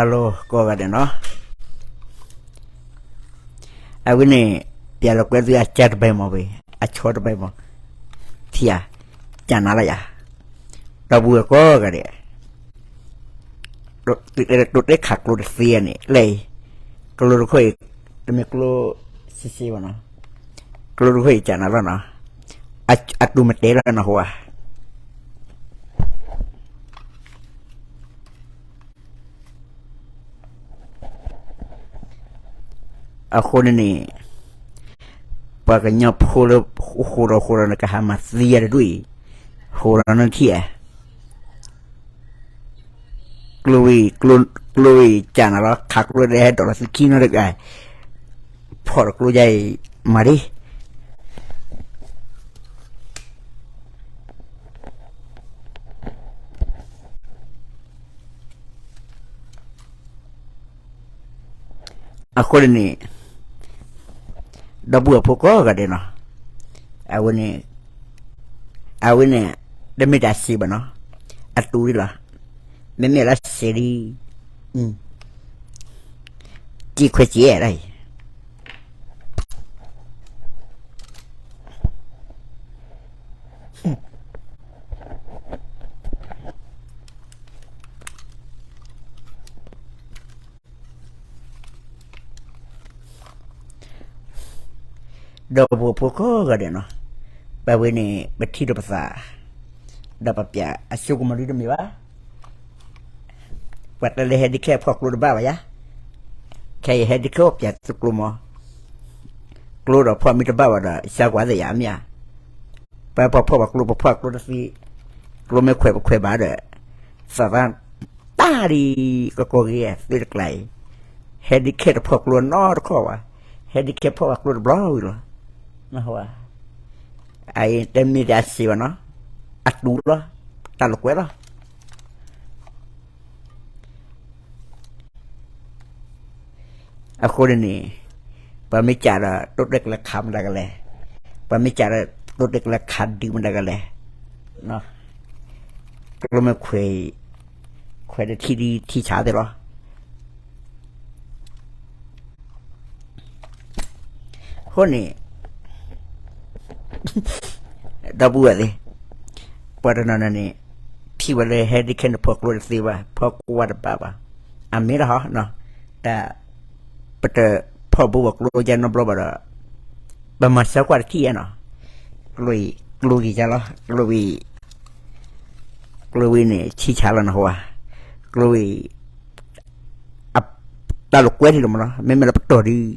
Hello ကိးဂၤဒဲးနီၤ, အဝဲန့ၣ် ပျဲလီၤကွဲသုအကၢတဘဲမးဝဲ, အဆီတဘဲမး, ထံဧါ, ကနၤလီၤယၤ, ဒီပုၢ်ဝဲၢ်ကိးဂၤဒဲး, တိတဲခးကျိတသ့န့ၣ် လဲၣ်အံၤ, ကျိတခိၣ်အံၤ, တမ့ၢ်ကျိဆံးဆံးဘၣ်နီၤ, ကျိတခိၣ်အံၤကနၤလီၤနီၤ, အတူၢ်မတဲလီၤနီၤဟိဧါ. အဃိန့ၣ်န့ၣ်, ပှၤကညီဖိလၢဃိဒီးဃိဒီးန့ၣ် ကဟးမၤသံယၤတဒူၣ်အံၤ, ဃိဒီးနထံၣ်ဧါ, ကျိဝံၤ, ကျိဝံၤကနၤလီၤ, ခးကျိဒဲးဟဲဒိးလီၤသုခံနီတဂၤ, ဖီၣ်ဒီးကျိယါအံၤ, မၤဒ် အဃိန့ၣ်န့ၣ်, ဒီပုၢ်ဝဲၢ်ဖိကိးဂၤဒဲးနီၤ, အဝဲန့ၣ်, အဝဲန့ၣ်, တမ့ၢ်တၢ်စံးဘၣ်နီၤ, အတူၢ်ဒ်လီၤ, မ့မ့ၢ်လၢစံးဒ်, စံးခွဲးစံးအဲၣ်ဒၣ်အံၤ ဒီပုၢ်ဝဲၢ်ဖိကိးဂၤဒဲးနီၤ, ပဝဲန့ၣ် ပထံၣ်ဒီးပသး, ဒီးပပျးအစိကမီၤဒ်တမ့ၢ်ဘၣ်, ပှၤတၢ်လၢဟဲဒ်ခဲအဖီၣ်ကျိတဘၣ်ဘၣ်ယါ, ခဲအံၤဟဲဒ်ခဲအိၣ်ပျးသုကျိမီၤ, ကျိဒီးဖီၣ်မ့ၢ်တဘၣ်ဘၣ်ဒီး ဆါကွၢ်သ့ၣ်ယါမ့ၢ်ဧါ, ပပဖီၣ်ပှၤကျိ ပဖီၣ်ကျိတသ့, ကျိမ့ၢ်ခွဲးပခွဲးဘၣ်ဒီး, သးသၣ်တၢ်ဒ် ကကီၢ်ဂ့ၤသ့တကျါအံၤ, ဟဲဒ်ခဲတဖီၣ်ကျိနီတခီၣ်ဘၣ်, ဟဲဒ်ခဲဖီၣ်ပှၤကျိတဘျီဝံၤလီၤ, အအံၤတမ့ၢ်တၢ်စံးဘၣ်နီၤ, အတူၢ်လီၤ, တၢ်လိာ်ကွဲလီၤ. အဃိန့ၣ်န့ၣ်, ပှၤမ့ၢ်စံးဒီး တိတဲကလဲၤခးမတၤကလဲၣ်, ပှၤမ့ၢ်စံးဒီး တိတဲကလဲၤခးဒုးမတၤကလဲၣ်, ကျိမ့ၢ်ခွဲး, ခွဲးတထံၣ်ဒ်ထံဆးသ့ၣ်လီၤ. အဃိန့ၣ် ဒီပုၢ်ဝဲၢ်သ့ၣ်, ပှၤတနီၤနီၤန့ၣ် ထံၣ်ဝဲလၢဟဲဒ်ခဲန့ၣ်ဖီၣ်ကျိတသ့ဘၣ်, ဖီၣ်ကွၢ်တဘၣ်ဘၣ်, အမ့ၢ်လီၤဟီ, တၢ်, ပတဖီၣ်ဘိပှၤကျိယါနီတဘျီဘၣ်ဒီး, ပမၤဆါကွၢ်တထံၣ်ယါနီၤ, ကျိ, ကျိဂ့ၤယါလီၤ, ကျိဝံၤ, ကျိဝံၤန့ၣ် ထံဆးလီၤနဟိဧါ, ကျိဝံၤ တၢ်လိာ်ကွဲဒ်လီၤမးနီၤ, မ့မ့ၢ်လၢပတီၢ်ဒုး,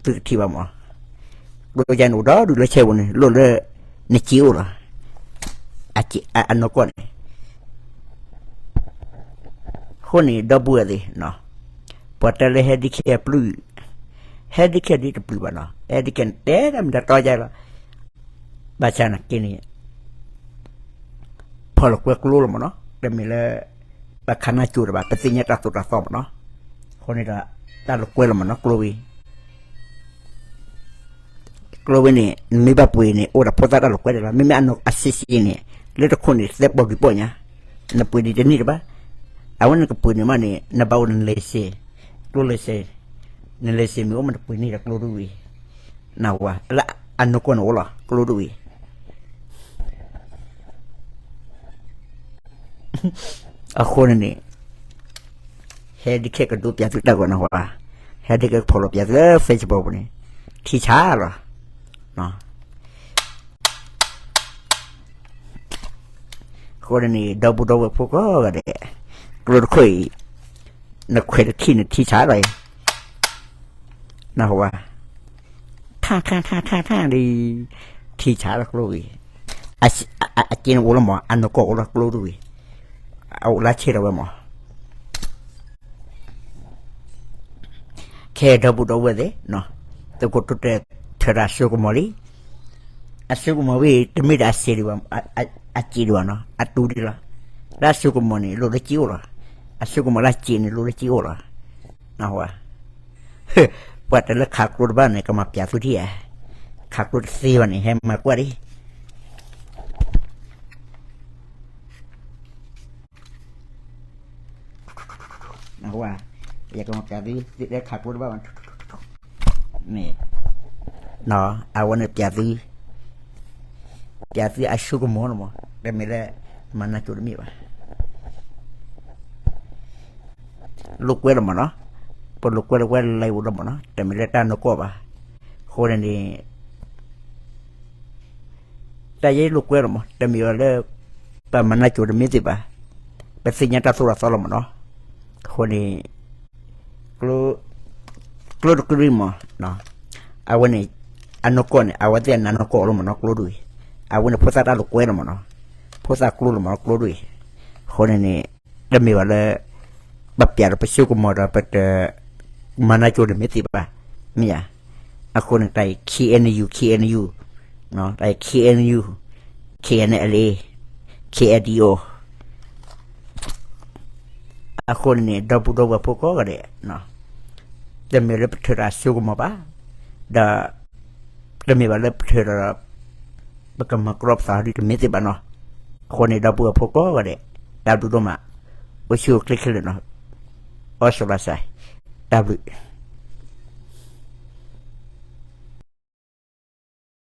သုကထံၣ်ဘၣ်မး, ကျိယါန့ၣ်အိၣ်ဒီဒူၣ်လၢဆဲပူၤန့ၣ် လိၣ်လၢနစ့အိၣ်လီၤ, အနီၢ်ကီၢ်န့ၣ်, အဃိန့ၣ် ဒီပုၢ်ဝဲၢ်သ့ၣ်, ပှၤတဲလၢဟဲဒ်ခဲအပျုၢ်, ဟဲဒ်ခဲဒ်တပျုၢ်ဘၣ်နီၤ, ဟဲဒ်ခဲန့ၣ်တဲတၢ်မ့ၢ်တၢ်တီယါလီၤ, ဘၣ်ဆၣ်နာ်က့န့ၣ် ဖီၣ်လိာ်ကွဲကျိလီၤမးနီၤ, တမ့ၢ်လၢ ပခါနၢ်ကၠိတဘၣ်, ပသ့ၣ်ညါတၢ်သိၣ်တၢ်သီမးနီၤ, အဃိန့ၣ်ဒီး တၢ်လိာ်ကွဲလီၤမးနီၤ ကျိဝံၤ, ကျိဝံၤန့ၣ် နမ့ၢ်ဘၣ်ပှ့ၤန့ၣ် အိၣ်ဒီးဖိသၣ်တၢ်လိာ်ကွဲဒၣ်လီၤ, မ့မ့ၢ်အနီၢ်အဆံးဆံးန့ၣ် လၢတခိၣ်န့ၣ်သဲပီၤဒုးပီၣ်ညါ, နပှ့ၤဒံးတန့ၢ်တဘၣ်, အဝဲနကပှ့ၤန့ၣ်မးန့ၣ် နဘၣ်အိၣ်နလဲၤစ့, ကျိလဲၤစ့, နလဲၤစ့မ့ၢ်အိၣ်မးနပှ့ၤန့ၢ်ဒီးကျိတဝံၤ နဝၤ လၢအနီၢ်ကီၢ်န့ၣ်အိၣ်လီၤ ကျိတဝံၤ, အဃိန့ၣ်န့ၣ် ဟဲဒ်ခဲကဒိးပျးသုတၢ်ဂီၤနဝၤ, ဟဲဒ်ခဲကဖီၣ်လိာ်ပျးသုလၢ Facebook ပူၤန့ၣ် ထံဆးလီၤ. အဃိန့ၣ်န့ၣ် ဒီပုၢ်ဒီဝဲၢ်ဖိကိးဂၤဒဲး, ကျိတခိၣ်အံၤ နခွဲးတထံၣ်န့ၣ်ထံဆးလီၤအံၤ, နဝၤ ထါထါထါထါထါဒ် ထံဆးလီၤကျိဝံၤ, အစ့န့ၣ်အိၣ်လီၤမး အနီၢ်ကီၢ်အိၣ်လီၤကျိတဝံၤ, အအိၣ်လၢဆ့ထီၣ်ဝဲမး ခဲဒီပုၢ်ဒီဝဲၢ်သ့ၣ်, သုးခိၣ်တိတဲထၢဒီးအစိကမီၤလံ, အစိကမီၤဝဲ တမ့ၢ်ဒီးအစ့ဒံးဘၣ်, အစ့ဒံးဘၣ်နီၤ အတူၢ်ဒံးလီၤ, လၢအစိကမီၤန့ၣ် လိၣ်လၢစ့အိၣ်လီၤ, အစိကမီၤလၢအစ့န့ၣ် လိၣ်လၢစ့အိၣ်လီၤ. ပှၤတဲလၢခးကျိတဘၣ်န့ၣ် ကမၤပျးသုထံၣ်ဧါ, ခးကျိတသ့ဘၣ်န့ၣ် ဟဲမၤကွၢ်ဒံး အဝဲ ယကမၤပျးသု သုတဲခးကျိတဘၣ်ဘၣ်, မ့ၢ် အဝဲန့ၣ်ပျးသု ပျးသုအဆိကမိၣ်လီၤမး, တမ့ၢ်လၢ မၤနၢၤကၠိတမ့ၢ်ဘၣ်. လိာ်ကွဲလီၤမးနီၤ, ပလိာ်ကွဲလၢဝဲလၢအိၣ်လီၤမးနီၤ, တမ့ၢ်လၢတၢ်နကီၢ်ဘၣ်. အဃိန့ၣ်န့ၣ် တၢ်ယဲလိာ်ကွဲလီၤမး, တမ့ၢ်ဝဲလၢ ပမၤနၢၤကၠိတမ့ၢ်သ့ၣ်ဘၣ်, ပသ့ၣ်ညါတၢ်သိၣ်တၢ်သီလီၤမးနီၤ. အဃိန့ၣ် ကျိ ကျိတကလုာ်မး, အဝဲန့ၣ် အနီၢ်ကီၢ်န့ၣ် အဝဲသ့ၣ်အနၢ်နီၢ်ကီၢ်လီၤမးနီၤ, ကျိတကလုာ်, အဝဲန့ၣ် ဖိသၣ်တၢ်လိာ်ကွဲလီၤမးနီၤ, ဖိသၣ်ကျိလီၤမးနီၤ, ကျိတကလုာ်. အဃိန့ၣ်န့ၣ် တမ့ၢ်ဘၣ်လၢ ပပျးဒီးပဆိကမိၣ်ဒီးပတ မၤနၢၤကၠိတမ့ၢ်သ့ၣ်ဘၣ်, မ့ၢ်ဧါ. အဃိန့ၣ် တၢ်အံၤ K N U, K N U, တၢ်အံၤ K N U, K N L A, K N D O အဃိန့ၣ်န့ၣ် ဒီပုၢ်ဒီဝဲၢ်ဖိကိးဂၤဒဲး, တမ့ၢ်လၢပထုးဒီးအဆိကမိၣ်ဘၣ်, ဒီး တမ့ၢ်ဘၣ်လၢပထုးဒီး ပကမၤကြီပသးဒ်တမ့ၢ်သ့ၣ်ဘၣ်နီၤ. အဃိန့ၣ် ဒီပုၢ်ဝဲၢ်ဖိကိးဂၤဒဲး တၢ်ဘျုးဒိၣ်မး, အိၣ်ဆူၣ်အိၣ်ချ့ခဲလၢာ်နီၤ, အိၣ်ဆူၣ်လီၤစဲး, တၢ်ဘျုး